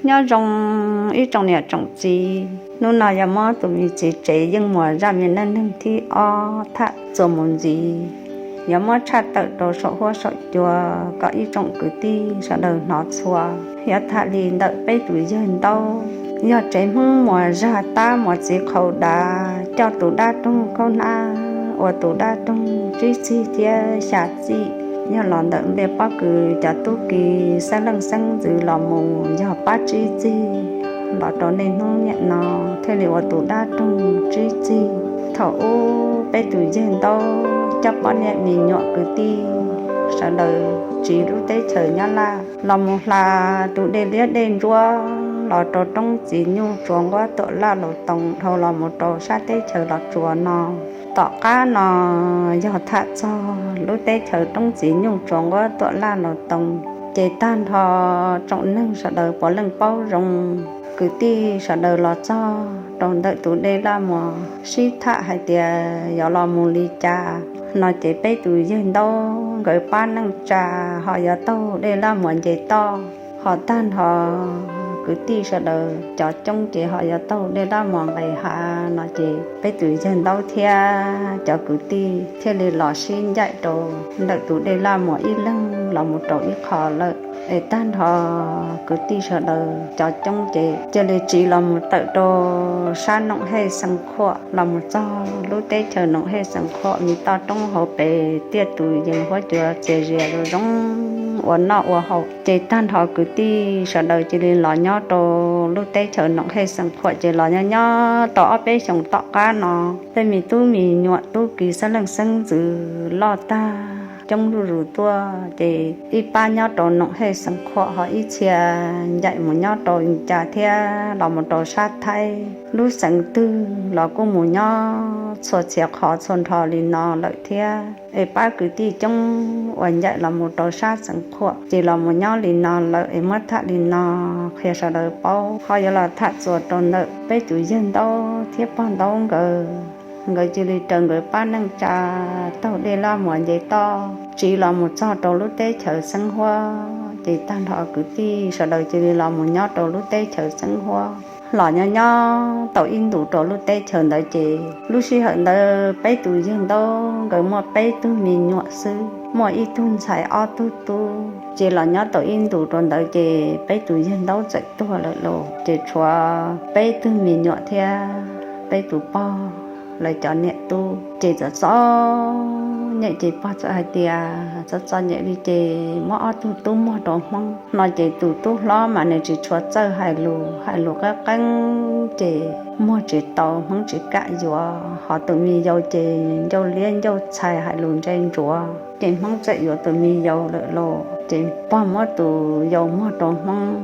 Nyob zoo ib tsoom niam tsoom txiv, hnub no yog muab tus me txiv tsev yeej muas zaj me neej neeg thib ob tham txuas mus ntxiv. Yuav muab tshaj tawm rau saum huab saum cua kom ib tsoom kwv tij sawv daws hnov txhua. Yuav tham li ntawm peb tus yawg Ntaub, yog tsev Hmoob muas zaj tab muas txiv qhau dav, coj tus dab roog khaub hnab ua tus dab roog tsib txig thiab xya txij. Yog los ntawm npe pob kws cov tub ki xeeb leej xeeb ntxwv los mus yog pab tsib txig los rau niaj hnub niam no thiaj li ua tus dab roog tsib txig. Thaum ub peb tus yawg Ntaub coj poj niam me nyuam kwv tij sawv daws tsiv lub teb chaws Nyab Laj los mus hla tus dej liab dej ntsuab los rau roob txiv nyuj tsuas nquab tuam laj laus toos dhau los mus rau sab teb chaws Los Tsuas no. Tom qab no yog tham txog lub teb chaws roob txiv nyuj tsuas nquab tuam laj laus toos, ces tag nrho tsoom neeg sawv daws puav leej paub zoo. Kwv tij sawv daws los txog rau ntawm tus dej laj muas sib tham hais tias yuav los mus li cas no ces peb tus yawg Ntaub nkawd pab neej tsa ho yuav taug dej laj muas nce toj, ho tag nrho kwv tij sawv daws cov coob ces ho yuav taug dej laj muas nqes hav no ces peb tus yawg Ntaub thiab cov kwv tij thiaj li los sib ncaim rau ntawm tus dej laj muas ib leeg los mus rau ib qho lawm. Es tag nrho kwv tij sawv daws cov coob ces cia li tsiv los mus tawm rau sab Noom Hej Xeev Khuam los mus txog lub teb chaws Noom Hej Xeev Khuam me toj roob hauv pes tiaj tus yees huab cua txias zias zoo zoo ua noj ua haus. Ces tag nrho kwv tij sawv daws cia li los nyob rau lub teb chaws Noom Hej Xeev Khuam ces los nyob nyob tau ob peb xyoos tom qab no tej me tub me nyuam tub ki xeeb leej xeeb ntxwv loj tag coob zuj zus tuaj ces ib pab nyob rau Noom Hej Xeev Khuam ho ib txhia ncaim mus nyob rau Vim Cas thiab los mus rau sab Thaib. Lub xeev twg los kuj mus nyob txhua txhia qhov txhua nrho li no lawm thiab. Es pab kwv tij coob uas ncaim los mus rau sab Xeev Khuam ces los mus nyob li no lawm es muab tham li no qhia sawv daws paub. Ho yuav los tham txuas rau ntawm peb tus yawg Ntaub thiab pog Ntaub nkawd, nkawd cia li raws nkawd pab neej tsa taug dej laj muas nce toj tsiv los mus txog rau lub teb chaws Xeeb Huab ces tag nrho kwv tij sawv daws cia li los mus nyob rau lub teb chaws Xeeb Huab. Los nyob nyob tau ib ntus rau lub teb chaws ntawd ces lub sij hawm ntawd peb tus yawg Ntaub nkawd muaj peb tug me nyuam xwb, muaj ib tug ntxhais ob tug tub. Ces los nyob tau ib ntus rau ntawd ces peb tus yawg Ntaub txawm tuag lawm lauj. Ces tshuav peb tug me nyuam thiab peb tus pog lawv cov niam tub. Ces txom txom nyem ces pog txawm hais tias txom txom nyem li ces muab ob tug tub muag rau Hmoob no ces tus tub hlob mas nws tsis tshua txawj hais lus, hais lus qeeb qeeb ces muag tsis tau, Hmoob tsis kam yuav. Ho tus me yau ces ncauj liab ncauj txhais hais lus ntse ntsuav ces Hmoob txawm yuav tus me yau lawm lauj. Ces pog muab tus yau muag rau Hmoob,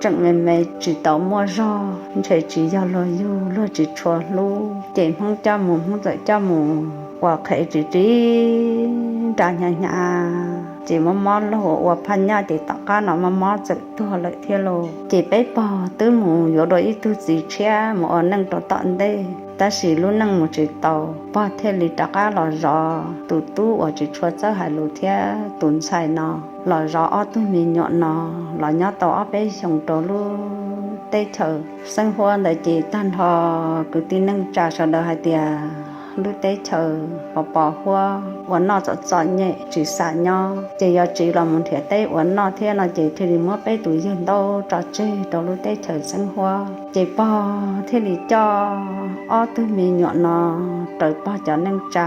tseem me me tsis tau muaj zog, ntshe tsis yog luag yug, luag tsis tshua hlub ces Hmoob coj mus, Hmoob txawm coj mus ua qhev ris ris nra hnyav hnyav ces mob mob laug ua phaj nyaj ces tom qab no mob mob txawm tuag lawm thiab lauj. Ces peb pog twb mus yuav dua ib tug txiv tshiab mus ua neej rau tom ntej, tab sis lub neej mus tsis tau, pog thiaj li rov qab los zov tus tub uas tsis tshua txawj hais lus thiab tus ntxhais no, los zov ob tug me nyuam no, los nyob tau ob peb xyoos rau lub teb chaws Xeeb Huab ntawd ces tag nrho kwv tij neej tsa sawv daws hais tias lub teb chaws pos pos huab ua noj txom txom nyem tsis xam nyob, ces yuav tsiv los mus nrhiav teb ua noj thiab no ces thiaj li muab peb tus yawg Ntaub tso tseg rau lub teb chaws Xeeb Huab. Ces pog thiaj li coj ob tug me nyuam no raws pog cov neej tsa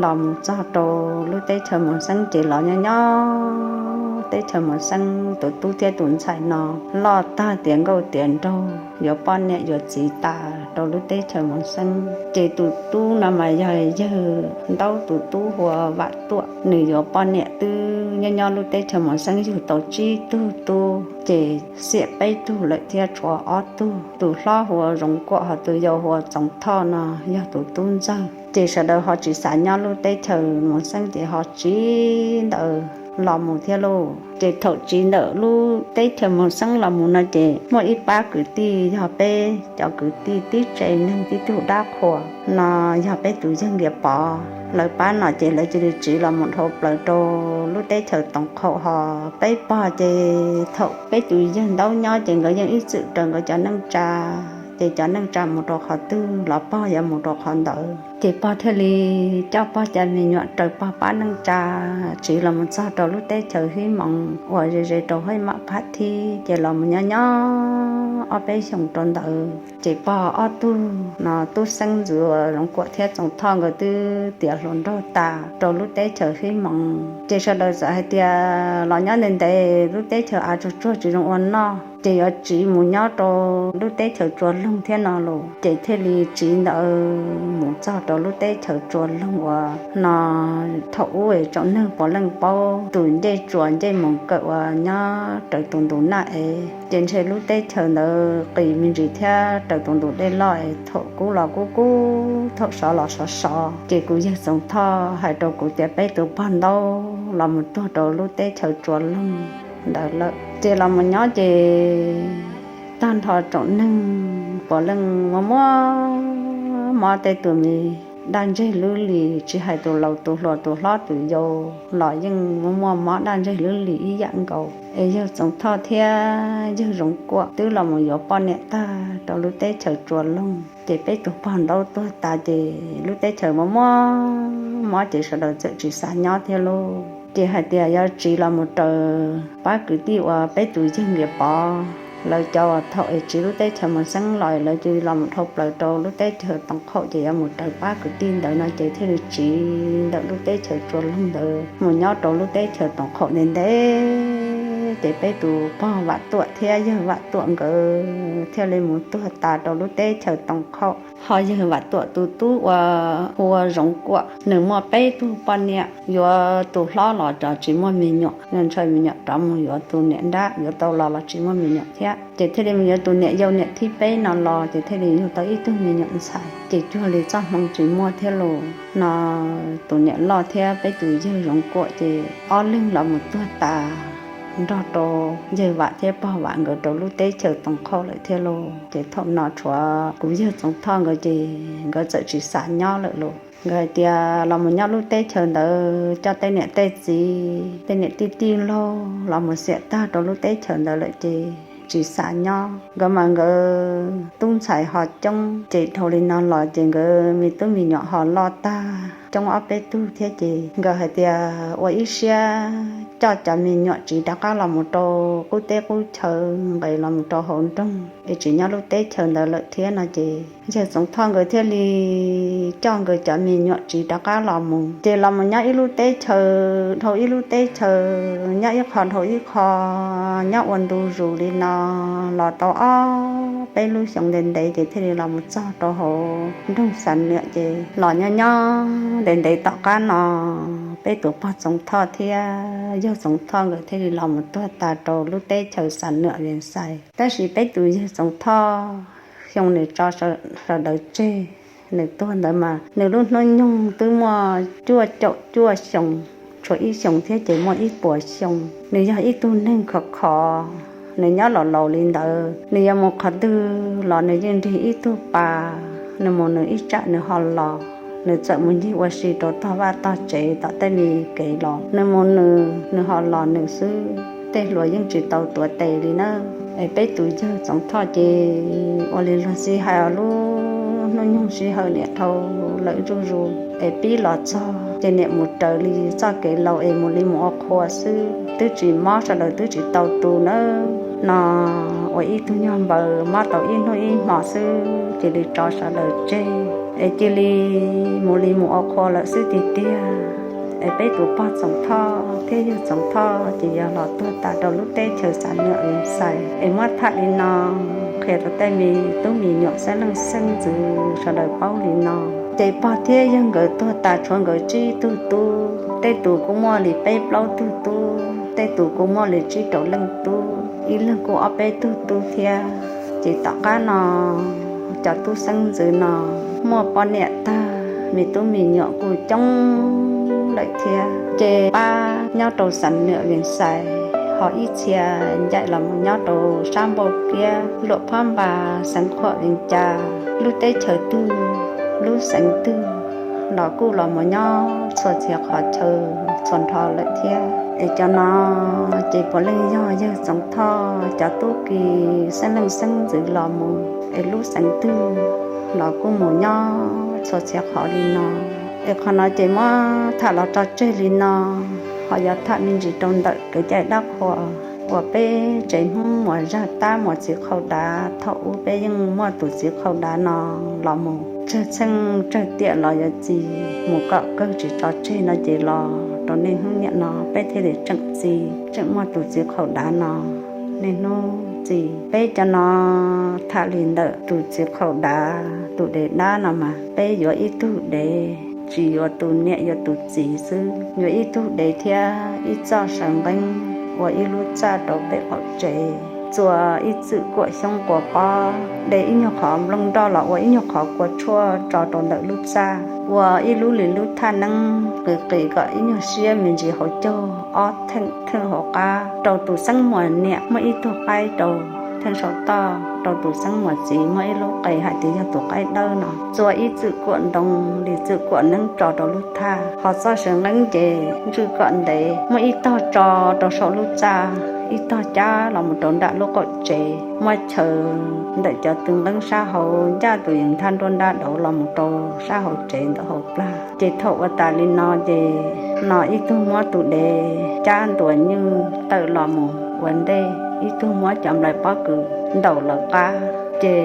los mus txog rau lub teb chaws Moos Xeeb ces los nyob nyob teb chaws Moos Xeeb. Tus tub thiab tus ntxhais no loj tag tiav nkauj tiav nraug, yuav poj niam yuav txiv tas rau lub teb chaws Moos Xeeb. Ces tus tub no mas yog yawg Ntaub tus tub hu ua Vam Tuam, nws yuav poj niam twb nyob nyob lub teb chaws Moos Xeeb yug tau tsib tug tub, ces xiam peb tug lawm thiab tshuav ob tug. Tus hlob hu ua Zoov Kuam, ho tus yau hu ua Txoov Thoj no yog tus tub ntxawg. Ces sawv daws ho tsis xav nyob lub teb chaws Moos Xeeb ces ho tsiv ntawd los mus thiab lauj. Ces thaum tsiv ntawm lub teb chaws Moos Xeeb los mus no ces muaj ib pab kwv tij yog peb cov kwv tij tib tsev neeg tib tug dab qhuas no yog peb tus yawg Nkias Pov. lawv pab no ces lawv cia li tsiv los mus dhau plaws rau lub teb chaws Toom Qhaum. Ho peb pog ces thaum peb tus yawg Ntaub nyob ces nkawd yeej ib txwm raws nkawd cov neej tsa, ces cov neej tsa mus rau qhov twg los pog yuav mus rau qhov ntawd. Ces pog thiaj li coj pog cov me nyuam raws pog pab neej tsa tsiv los mus txog rau lub teb chaws Hib Moos uas ze ze rau Hib Moos Phab Thib. Ces los mus nyob nyob ob peb xyoos rau ntawd ces pog ob tug no Tub Xeeb Ntxwv uas Zoov Kuam thiab Txoov Thoj nkawd twb tiav hluas nraug tas rau lub teb chaws Hib Moos. Ces sawv daws txawm hais tias los nyob ntev ntev lub teb chaws av tsuag tsuag tsis zoo ua noj, ces yuav tsiv mus nyob rau lub teb chaws Tsua Loog thiab no los. Ces thiaj li tsiv ntawd mus txog rau lub teb chaws Tsua Loog uas no thaum ub tsoom neeg puav leej paub tus ncej tsuas ncej moos kawm uas nyob raws tus ntug naj es. Ces ntshe lub teb chaws ntawd qis me ntsis thiab raws tus ntug dej loj es thaum kub los kub kub, thaum sov los sov sov. Ces kuv yawg Txoov Thoj hais rau kuv tias peb tus pog Ntaub los mus tuag rau lub teb chaws Tsua Loog ntawd lawm. Ces los mus nyob ces tag nrho tsoom neeg puav leej muaj muaj mob, tej tus me daj ntseg lwb lis, tsis hais tus laus tus hluas tus hlob tus yau los yeej muaj muaj mob daj ntseg lwb lis ib yam nkaus. Es yawg Txoov Thoj thiab yawg Zoov Kuam twb los mus yuav poj niam tag rau lub teb chaws Tsua Loog. Ces peb tus pog Ntaub tuag tas ces lub teb chaws muaj muaj mob ces sawv daws txawm tsis xav nyob thiab lauj. Ces hais tias yuav tsiv los mus raws pab kwv tij uas peb tus yawg Nkias Pov lawv cov uas thaum es tsiv lub teb chaws Moos Xeeb los lawv cia li los mus dhau plaws rau lub teb chaws Toom Qhaum, ces yuav mus raws pab kwv tij ntawd no ces thiaj li tsiv ntawm lub teb chaws Tsua Loog ntawd mus nyob rau lub teb chaws Toom Qhaum ntev ntev. Ces peb tus pog Vam Tuam thiab yawg Vam Tuam nkawd thiaj li mus tuag tas rau lub teb chaws Toom Qhaum. Ho yawg Vam Tuam tus tub uas hu ua Zoov Kuam, nws muaj peb tug poj niam, yuav tus hlob los tso tsis muaj me nyuam, nws ntshaw me nyuam rov mus yuav tus niam nrab, yuav tau los los tsis muaj me nyuam thiab. Ces thiaj li mus yuav tus niam yau niam thib peb no los ces thiaj li yug tau ib tug me nyuam ntxhais, ces cuag li txoj hmoo tsis muaj thiab los no tus niam loj thiab peb tus yawg Zoov Kuam ces ob leeg los mus tuag tas nrog rau yawg Vam thiab pog Vam nkawd rau lub teb chaws Toom Qhaum lawm thiab lauj. Ces thaum no tshuav kuv yawg Txoov Thoj nkawd ces nkawd txawm tsis xav nyob lawm lauj. Nkawd hais tias los mus nyob lub teb chaws ntawd coj tej niam tej txiv tej niam tij tij laug los mus xiam tag rau lub teb chaws ntawd lawm ces tsis xav nyob. Nkawd mas nkawd tub ntxhais ho coob ces dhau li no los ces nkawd me tub me nyuam ho loj tag coob ob peb tug thiab ces nkawd hais tias ua ib siab coj cov me nyuam tsiv rov qab los mus rau qub teb qub chaw, nqes los mus rau hauv nroog es tsis nyob lub teb chaws ntawd lawm thiab no ces yawg Txoov Thoj nkawd thiaj li coj nkawd cov me nyuam tsiv rov qab los mus. Ces los mus nyob ib lub teb chaws dhau ib lub teb chaws, nyob ib qho dhau ib qho, nyob ua ntu zus li no los tau ob peb lub xyoo ntev ntev ces thiaj li los mus txog rau hauv nroog Xam Nwm ces los nyob nyob ntev ntev tom qab no peb tus pog Txoov Thoj thiab yawg Txoov Thoj nkawd thiaj li los mus tuag tas rau lub teb chaws Xam Nwm Vees Xais. Tab sis peb tus yawg Txoov Thoj xyoo nws tso sawv daws tseg, nws tuag ntawd mas nws lub hnub nyoog twb muaj cuaj caum cuaj xyoo, tshuav ib xyoos thiab ces muaj ib puas xyoo. Nws yog ib tug neeg khov kho, nws nyob laus laus li ntawd, nws yuav mus qhov twg los nws yeej nrig ib tug pas, nws mus nws ib tsam nws ho los. Nws txawm mus ncig ua si rau tog vaj tog tsev tom tej me kev los, nws mus nws, nws ho los nws xwb. Tej hluas yeej tsis tau tuav tes li na. Es peb tus yawg Txoov Thoj ces ua li luag xij hais, lub hnub nyoog sij hawm niam dhau lawm zuj zus, es pib los txog ces niam mus raws li txoj kev laus es mus li mus ua qhua xwb, twb tsis mob, sawv daws twb tsis tau tu nawb no. Ua ib tug nyuag npaws mob tau ib hnub ib hmo xwb cia li tso sawv daws tseg, es cia li mus li mus ua qhua lawm xwb tiag tiag. Es peb tus pog Txoov Thoj thiab yawg Txoov Thoj ces yog los tuag tas rau lub teb chaws Xam Nwm Vees Xais. Es muab tham li no qhia rau tej me tub me nyuam xeeb leej xeeb ntxwv sawv daws paub li no. Ces pog thiab yawg nkawd tuag tas tshuav nkawd tsib tug tub, tej tus kuj muaj li peb plaub tug tub, tej tus kuj muaj li tsib rau leej tub, ib leeg kuj ob peb tug tub thiab. Ces tom qab no cov tub xeeb ntxwv no muaj poj niam tag, me tub me nyuam kuj coob lawm thiab. Ces pab nyob rau Xam Nwm Vees Xais, ho ib txhia ncaim los mus nyob rau sab Npauj Kiab, Luam Phab Npas, xeev Khuam Vees Cas, lub teb chaws twg, lub xeev twg, los kuj los mus nyob txhua txhia qhov chaw txhua nrho lawm thiab. Es cov no ces puav leej yog yawg Txoov Thoj cov tub ki xeeb leej xeeb ntxwv los mus, es lub xeev twg los kuj mus nyob txhua txhia qhov li no. Es qhov no ces muab tham los tso tseg li no, ho yuav tham me ntsis rau ntawm kev cai dab qhuas uas peb tsev Hmoob muas zaj tab muas txiv qhaus dav. Thaum ub peb yeej muaj tus txiv qhaus dav no los mus tsawg txheej tsawg tiam los yuav txi mus kom kawg tsis tso tseg no ces los rau niaj hnub niam no peb thiaj li tseem txi, tseem muaj tus txiv qhaus dav no. Niaj hnub txi peb cov no tham li ntawm tus txiv qhaus dav, tus dev dab no mas peb yuav ib tug dev, tsis yuav tus niam yuav tus txiv xwb, yuav ib tug dev thiab ib txoj saw nqeeb ua ib lub txaj rau pem qaum tsev, txua ib txwm kuam xyoob quas pob, de ib nyuag qhov nplooj nroj los ua ib nyuag qhov kua tshuaj tso rau ntawm lub txaj, ua ib lub li lub thaj neeb qis qis kom ib nyuag siab me ntsis hauv caug, ob theem theem hauv qab, rau tus xeeb muas niam muaj ib tug qaib rau theem saum toj, rau tus xeeb muas txiv muaj ib lub qe hais tias yog tus qaib dawb no, txua ib txwm kuam ntoo li txwm kuam neeb tso rau lub thaj, ho txoj saw nqeeb ces ntswj kom ntev muaj ib tog tso rau saum lub txaj, ib tog cab los mus rau nram lub qaum tsev, muab chaw ntawm cov tw nqeeb sab hauv ncaj tus yees thaj nruab nrab dauv los mus rau sab hauv tsev ntawm hauv plag. Ces thaum ua tas li no ces no ib tug muab tus dev cab ntuas nyuj tawm los mus ua ntej, ib tug muab cov nplai pob kws ntaus lawv qab. Ces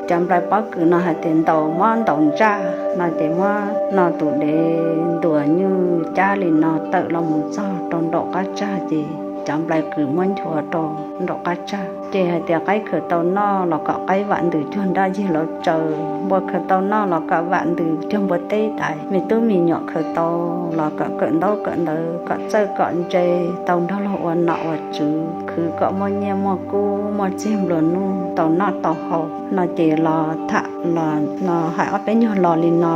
cov nplai pob kws no hais tias ntaus muab ntaus ntsaj no ces muab no tus dev ntuas nyuj cab li no tawm los mus txog rau nraum qab tsag ces cov nplai kws muab nchuav rau nraum qab tsag. Ces hais tias qaib khaws tau noj los kom qaib vam ntws cuag nraj yig lauv tsaws, npua khaws tau noj los kom vam ntws cuag npua teb dais, me tub me nyuam khaws tau los kom kawm ntaub kawm ntawv, kom txawj kom ntse, tau nrog luag ua nom ua tswv, khwv kom muaj nyiaj muaj kub muaj txiag nplua nuj, tau noj tau haus no ces los tham los no hais ob peb nyuag lo li no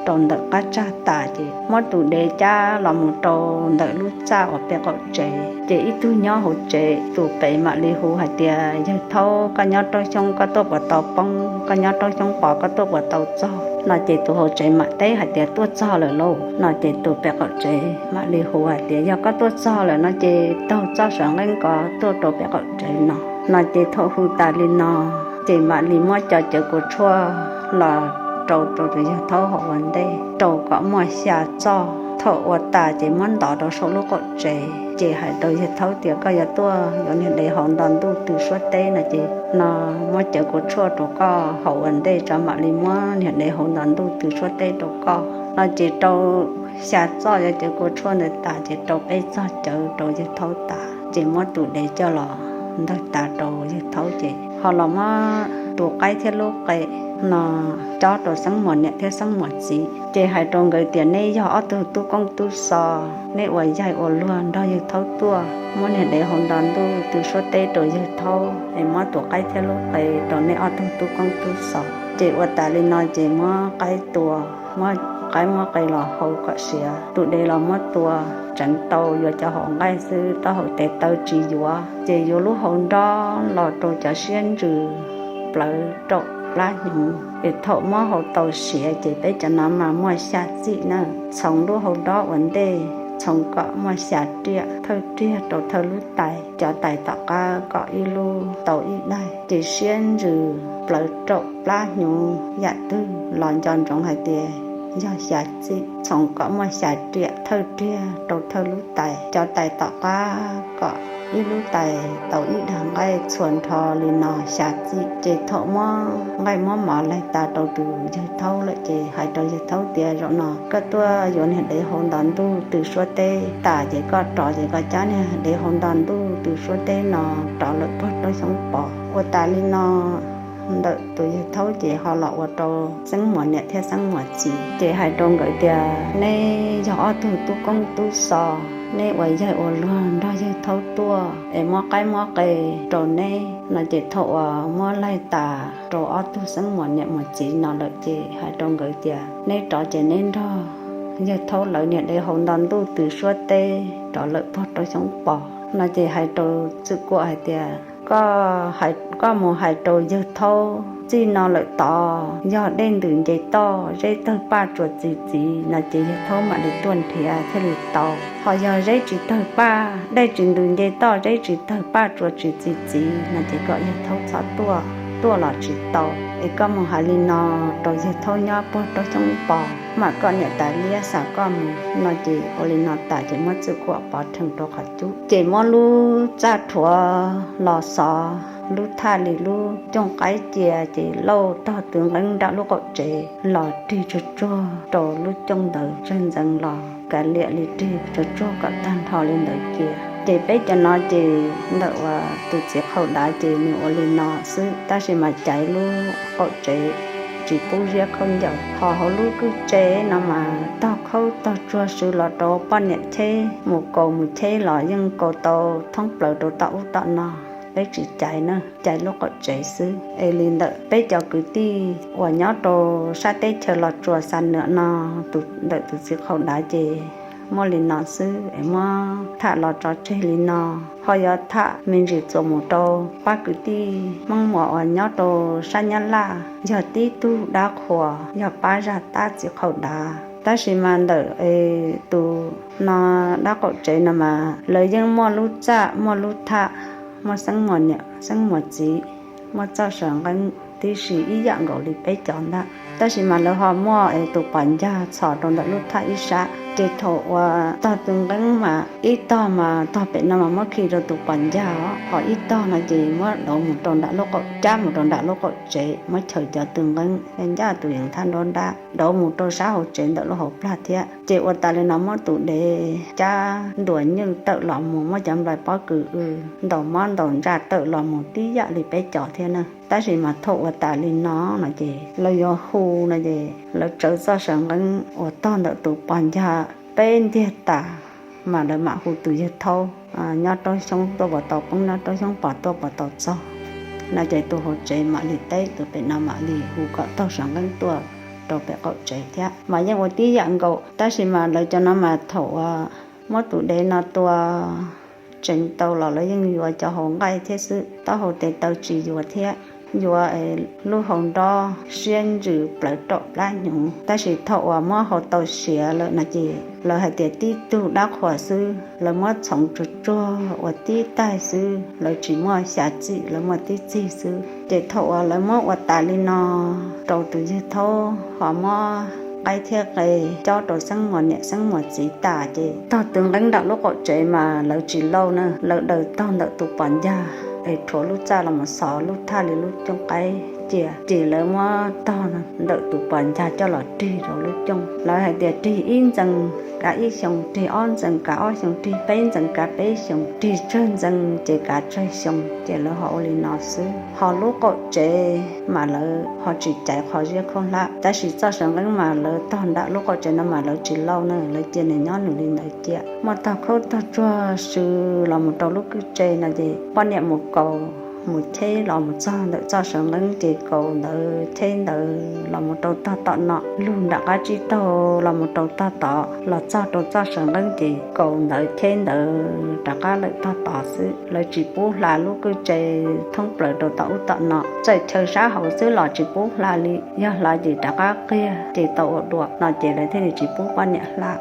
rau ntawm qab tsag tas ces muab tus dev cab los mus rau ntawm lub txaj uas pem qaum tsev. Ces ib tug nyob hauv tsev, tus pem mam li hu hais tias, yawg Thaub, koj nyob roob xyoob koj tuaj puas tau poob? Koj nyob roob xyoob pos koj tuaj puas tau txog? No ces tus hauv tsev mam teb hais tias, tuaj txog lawm lauj. No ces tus pem qaum tsev mam li hu hais tias, yog koj tuaj txog lawm no ces taug txoj saw nqeeb ko tuaj rau pem qaum tsev no. No ces thaum hu tas li no ces mam li muab cov cawv kua tshuaj los rau rau tus yawg Thaub hauv ua ntej, rau kom muaj xya txoj. Thaum ua tas ces muab ntov rau saum lub qaum tsev ces hais rau yawg Thaub tias, koj yuav tuaj yuav niag dev hauv nto ntuj tw suab teb no ces no muab cawv kua tshuaj rau koj hauv ua ntej tso mam li muab niag dev hauv nto ntuj tw suab teb rau koj. No ces rau xya txoj cov cawv kua tshuaj ntawd tas ces rau peb txoj cawv rau yawg Thaub tas ces muab tus dev coj los ntawg tas rau yawg Thaub ces ho los muab tus qaib thiab lub qe no cob rau xeeb muas niam thiab xeeb muas txiv ces hais rau nkawd tias, neb yog ob tug tub koob tub xos, neb ua yaig ua luag nrog yawg Thaub tuaj, muab niag dev hauv nto ntuj tw suab teb rau yawg Thaub es muab tus qaib thiab lub qe rau neb ob tug tub koob tub xos. Ces ua tas li no ces muab qaib tua, muab qaib muab qe los hau kom siav, tus dev los muab tua, tseev tau yuav cov hauv nqaij xwb, taub hau tes taw tsis yuav. Ces yuav lub hau nrob los rau cov siab ntsws plawv raum plab hnyuv. Es thaum muab hau tau siav ces peb cov no mas muaj xya txim na, txhoov lub hau nrob ua ntej, txhoov kom muaj xya riam thawj riag rau thawj lub tais, cov tais tom qab kom ib lub tau ib daig. Ces siab ntsws plawv raum plab hnyuv yam twg los nco ntsoov hais tias yog xya txim, txhoov kom muaj xya riam thawj riag rau thawj lub tais, cov tais tom qab kom ib lub tais tau ib dag nqaij, txhua nrho li no xya txim. Ces thaum muab nqaij muab mov laig tas rau tus yawg Thaub lawm ces hais rau yawg Thaub tias, zaum no koj tuaj yuav niag dev hauv nto ntuj tw suab teb tas ces koj rov ces koj cab niag dev hauv nto ntuj tw suab teb no rov lawm puag roob xyoob pos. Ua tas li no ntawm tus yawg Thaub ces ho los ua rau xeeb muas niam thiab xeeb muas txiv ces hais rau nkawd tias, neb yog ob tug tub koob tub xos, neb ua yaig ua luag nrog yawg Thaub tuaj es muab qaib muab qe rau neb no ces thaum uas muab laig tas rau ob tug xeeb muas niam muas txiv no lawm ces hais rau nkawd tias, neb rov ces neb nrog yawg Thaub lawv niag dev hauv nto ntuj tw suab teb rov lawm puag roob xyoob pos no ces hais rau txwm kuam hais tias, Koj, koj mus hais rau yawg Thaub, txij no lawm tod yog dej ntws nce toj zeb tawg paj tsuas txi txiv no ces yawg Thaub mam li tuaj nrhiav thiaj li tau. Ho yog zeb tsis tawg paj, dej tsis ntws nce toj zeb tsis tawg paj tsuas tsis txi txiv no ces kom yawg Thaub txhob tuaj, tuaj los tsis tau. Es koj mus hais li no rau yawg Thaub nyob puag rau xyoob pos, mam koj niam tais liab xa koj mus no ces ua li no tas ces muab Txwj Kuam pov rhees rau qhov cub ces muab lub txaj rhuav los xov lub thaj li lub cooj qaib cia ces lauj, tog tw nqeeb nram lub qaum tsev los rig tsuag tsuag rau lub cooj ntawd tsawg ntxeev los kav liam li rig tsuag tsuag kom tag nrho li ntawd cia. Ces peb cov no ces ntawm uas tus txiv qhaum dav ces nws ua li no xwb, tab sis mas caiv lub qaum tsev tsis pub ziab khaub ncaws. Ho hauv lub kwj tse no mas tog khaub tog tsuag swv los rau poj niam cheb mus kaus mus cheb los yeej kaus tau thoob plaws rau tom ub tom no, peb tsis caiv na, caiv lub qaum tsev xwb. Es li ntawm peb cov kwv tij uas nyob rau sab teb chaws Los Tsuas Xa Nwam no, tus, ntawm tus txiv qhaum dav ces muaj li no xwb es muab tham los tso tseg li no. Ho yuav tham me ntsis txuas mus rau pab kwv tij Hmoob Muas uas nyob rau sab Nyab Laj, yog tib tug dab qhuas yog pab zaj tab txiv qhaum dav, tab sis mas ntawm tus no dab qaum tsev no mas lawv yeej muaj lub txaj muaj lub tham, muaj xeeb muas niam xeeb muas txiv, muaj txoj saw nqeeb tib si ib yam nkaus li peb cov ntag. Tab sis mas lawv ho muaj es tus pos ncag txhos rau ntawm lub thaj ib sab, ces thaum uas tog tw nqeeb mas ib tog mas tog pem no mas muab khi rau tus pos ncag os, ho ib tog no ces muab dauv mus rau nram lub qaum, cab mus rau nram lub qaum tsev, muab chaws cov tw nqeeb ncaj tus yees thaj nruab nrab dauv mus rau sab hauv tsev ntawm lub hauv plag thiab. Ces ua tas li no muab tus dev cab ntuas nyuj tawm los mus, muab cov nplais pob kws w ntaus mob ntaus ntsaj tawm los mus tib yam li peb cov thiab na. Tab sis mas thaum ua tas li no no ces lawv yuav hu no ces lawv tsawv txoj saw nqeeb uas tog ntawm tus pos ncag peb ntiag tas, mas lawv mam hu tus yawg Thaub nyob rau xyoob tuaj puas tau poob, nyob rau xyoob pos tuaj puas tau txog no ces tus hauv tsev mam li teb, tus pem no mam li hu kom tog saw nqeeb tuaj rau pem qaum tsev thiab mas yeej ua tib yam nkaus. Tab sis mas lawv cov no mas thaum uas muab tus dev no tua tseev tau los lawv yeej yuav cov hauv nqaij thiab xwb, taub hau tes taw tsis yuav thiab. Yuav lub hau nrob siab ntsws plawv raum plab hnyuv, tab sis thaum uas muab hau tau siav lawm no ces lawv hais tias tib tug dab qhuas xwb, lawv muab txhoov tsuag tsuag ua tib taig xwb, lawv tsis muaj xya txim, lawv muaj tib txig xwb. Ces thaum uas lawv muab ua tas li no rau tus yawg Thaub ho muab qaib thiab qe cob rau xeeb muas niam xeeb muas txiv tas ces tog tw nqeeb nram lub qaum tsev mas lawv tsis lauj na, lawv daws tog ntawm tus pos ncag es rhuav lub txaj los mus xov lub thaj li lub cooj qaib cia, ces lawv muab tog ntawm tus pos ncag coj los rig rau lub cooj. Lawv hais tias rig ib ntxees kav ib xyoos, rig ob ntxees kav ob xyoos, rig peb ntxees kav peb xyoos, rig tsawg ntxees ces kav tsawg xyoo, ces lawv ho ua li no xwb. Ho lub qaum tsev mas lawv ho tsis caiv qhov ziab khaub hlab, tab sis txoj saw nqeeb mas lawv tog nram lub qaum tsev no mas lawv tsis lauj na, lawv cia nws nyob nws li ntawd cia. Muaj tog khaub tog tsuag swv los mus rau lub kwj tse no ces poj niam mus kaus mus cheb los mus txog ntawm txoj saw nqeeb ces kaus ntawd cheb ntawd los mus rau tog tom no, lug nram qab tsib taug los mus rau tog tod los txog rau txoj saw nqeeb ces kaus ntawd cheb ntawd rov qab lawm tog tod xwb. Lawv tsis pub hla lub kwj tse thoob plaws rau tom ub tom no, txawm chaw sab hauv xwb los tsis pub hla li, yog hla ces rov qab qiag ces tau ua dua no ces lawv thiaj li tsis pub poj niam hla.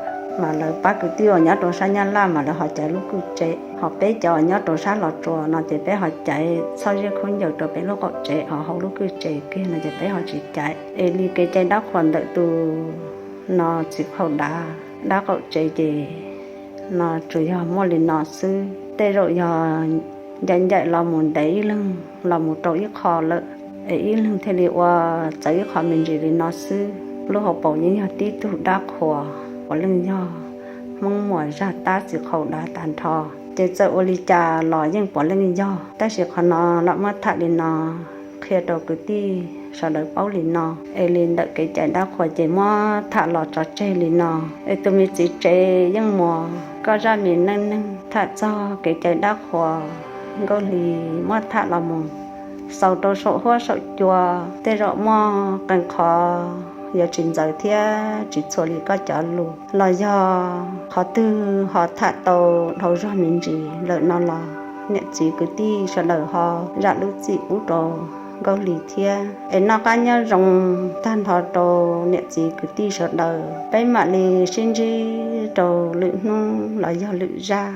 Mas lawv pab kwv tij uas nyob rau sab Nyab Laj mas lawv ho caiv lub kwj tse, ho peb cov uas nyob rau sab Los Tsuas no ces peb ho caiv txhob ziab khaub ncaws rau peb lub qaum tsev, ho hauv lub kwj tse kiag no ces peb ho tsis caiv. Es li kev cai dab qhuas ntawm tus no txiv qhaum dav dab qaum tsev ces no tsuas yog muaj li no xwb. Tej zaum yog ncaim ncaim los mus ntev ib leeg los mus rau ib qho lawm, es ib leeg thiaj li ua txawv ib qho me ntsis li no xwb. Lub hauv paus yeej yog tib tug dab qhuas puav leej yog Hmoob Muas zaj tab txiv qhaum dav tag nrho. Ces txawm ua li cas los yeej puav leej yog, tab sis qhov no lam muab tham li no qhia rau kwv tij sawv daws paub li no. Es li ntawm kev cai dab qhuas ces muab tham los tso tseg li no. Es tus me txiv tsev yeej muas koj zaj me neej neeg tham txog kev cai dab qhuas Nkauj Hli muab tham los mus xaus rau saum huab saum cua. Tej zaum muaj qee qhov yuav tsis ntxaws thiab tsis txhua li koj cov lus los yog qhov twg ho tham tau dhau zog me ntsis lawm no los niam txiv kwv tij sawv daws ho zam lub txim pub rau Nkauj Hli thiab. Es noj qab nyob zoo tag nrho rau niam txiv kwv tij sawv daws, peb mam li sib ntsib rau lwm hnub los yog lwm zaj.